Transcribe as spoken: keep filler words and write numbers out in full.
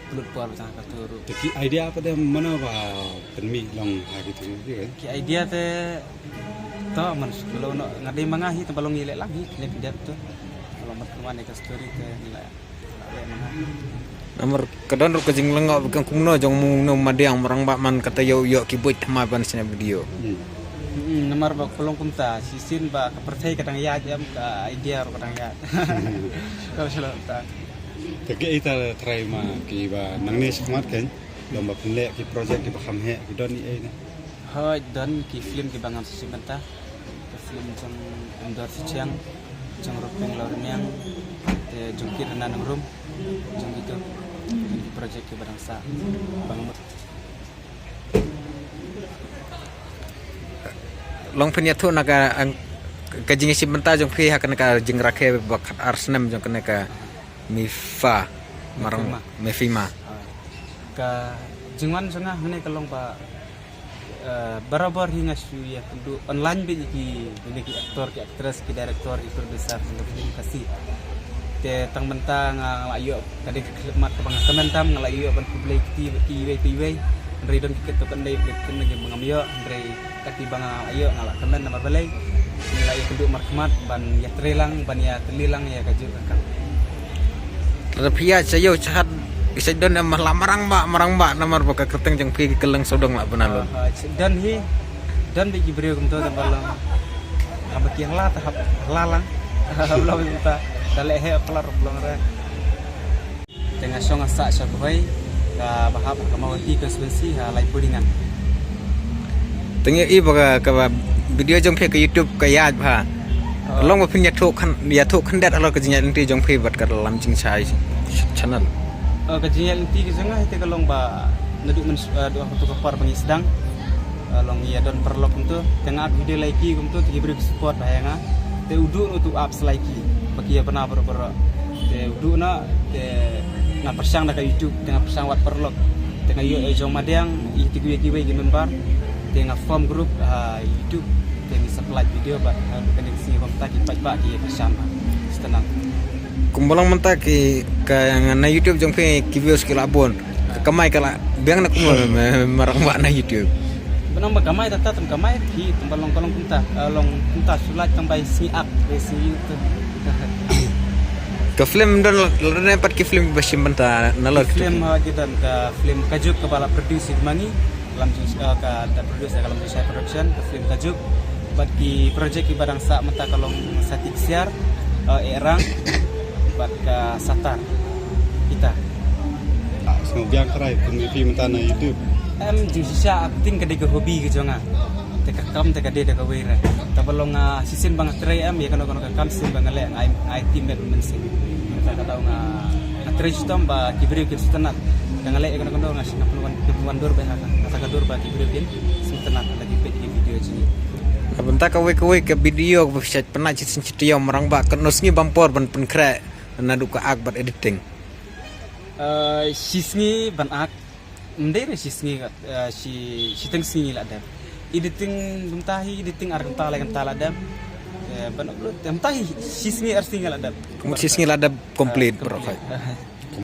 Plut por ba jang ka tu ruh. Te ki idea pat de mano ba pynmih long ha ki tu ki, eh? Ki idea te to man suklo no nga dei ma nga hi te ba long i leh lang hi kine ki dep tu. Ba long mat kumne ka story te ni la. Namar ka don ruh ka jinglyngngoh ba ka kumno jong mu no madiang marang ba man kata ïoh ïoh ki buit thymmai ban sngap video. Hmm. Hmm, namar ba ka long kumta shisien ba ka pyrthei ka dang ïaid em ka idea ruh ka dang ïaid. Ka shlok ta. Te ki ita trai ma ki ba nangne shakhmat kan. Long ba pynleh ki project ki ba kham heh ki don i ei na. Hoi don ki film ki ba ngam shisien bynta. Ki film jong Em Dor Sichiang, jong Rupeng Laurniang, te jong ki Rena Nongrum, jong kitu. Ki project ki ba dang sah. Ba ngam mut. Long phin ïathuh na ka ang-, ka jingshisien bynta jong phi ha kane ka jingrakhe ba khat ar snem jong kane ka MIFA marang MIFIMA. Ka jingwan jong nga hangne ka long ba, eh, barabor hi nga shu ïa kynduh online beit ïa ki, ïa ki actor, ki actress, ki director, ki producer, ki film Khasi. Te tang mynta nga, nga la ïoh ka dei ka khyllipmat kaba nga kmen tam, nga la ïoh ban khublei kti bad ki iwei pa iwei. Hynrei don ki kit to kane ba kit kane ki ba ngam ïoh, hynrei kat ki ba nga la ïoh nga la kmen namar balei. Nga la ïoh kynduh markhmat ban ïatrei lang, ban ïatylli lang ïa ka juk ka kam. Lada phi ïaid sha ïew sha hat, ki sait don em la marang ba, marang ba namar ba ka kyrteng jong phi ki kylleng sawdong la bynalun. Ah, ah, sait don hi, don beit ki briew kumto te ba long. Haba ki hla te hap hla lang. Hap long kumta. Te leh heh pla ruh long re. Te nga shong nga sah sha Bhoi, ka ba hap ka Mawhati constituency ha Laipuri ngan. Te ngi i ba ka, ka ba video jong phi ka YouTube ka ïaid bha. Oh. Long ba phin ïathuh khan, ïathuh khyndiat halor ka jingïaid lynti jong phi bad ka Lam Jingshai channel. Oh, ka jingïaid lynti ka jong nga hi te ka long ba naduh myn, eh, duh ha kato ka por ba ngi sdang. Eh, long ïa don paralok kumto, te nga ap video lait ki kumto, te ki briew ki support bha ïa nga. Te u duh u tu ap slai ki ba ki ïa bna baroh baroh. Te u duh na, te nga pyrshang da ka YouTube, te nga pyrshang wad paralok. Te nga ïoh ïa jong madiang, i te kiwei kiwei ki member. Te nga form group ha YouTube, te ngi supply video bad, eh, kane ka sngi kumta ki paidbah ki ïa kyrshan bha. Sdang. Kumba long mynta ki ka na YouTube jong phi ki views ki la bun. Ka kamai ka la biang na kumba me, me, marang ba na YouTube. Ba nang ba kamai ta ta tam kamai phi tam ba long ka long kumta, eh, long kumta shu lait tang bai sngi ak, bai sngi tu. Ka film don la, la don pat ki film ba shim bynta na la film, ha, ki don ka film Kajuk ka ba la produce ïa ma ngi. Lam Jing, eh, ka da produce da ka Lam Jingshai Production, ka film Kajuk. Bad ki project ki ba dang sah mynta ka long Sati Ksiar, eh, Erang, bad ka Satar. Kita. Ah, sngewbiang trai, kum ïa phi mynta na YouTube. Em, jingshisha acting ka dei ka hobby ka jong nga. Te ka kam te ka dei da kawei re. Te ba long, ah, shisien ba nga trei em, ïa kano kano ka kam shisien ba nga leh, nga ai, nga ai team bad mynsiem. Mynta ka daw nga, nga trei shitom ba ki briew kin sngewtynnat. Te nga leh ïa kano kano nga sngewtynnat wan, wan dur ba ha ka, kata ka dur ba ki briew kin sngewtynnat, lada ki peit ïa ki video jong ngi. Bynta kawei kawei ka video ba phi shait pynlait shisien shi taïew marang ba katno sngi bam por ban pynkhreh naduh ka ak bad editing. Eh, shi sngi ban ak. Ym dei re shi sngi, eh, shi, shiteng sngi la dep. Editing mynta hi, editing ar kynta lai kynta la dep. Eh, ban upload, mynta hi shi sngi ar sngi la dep. Shi sngi la dep complete, eh, bro. Complete.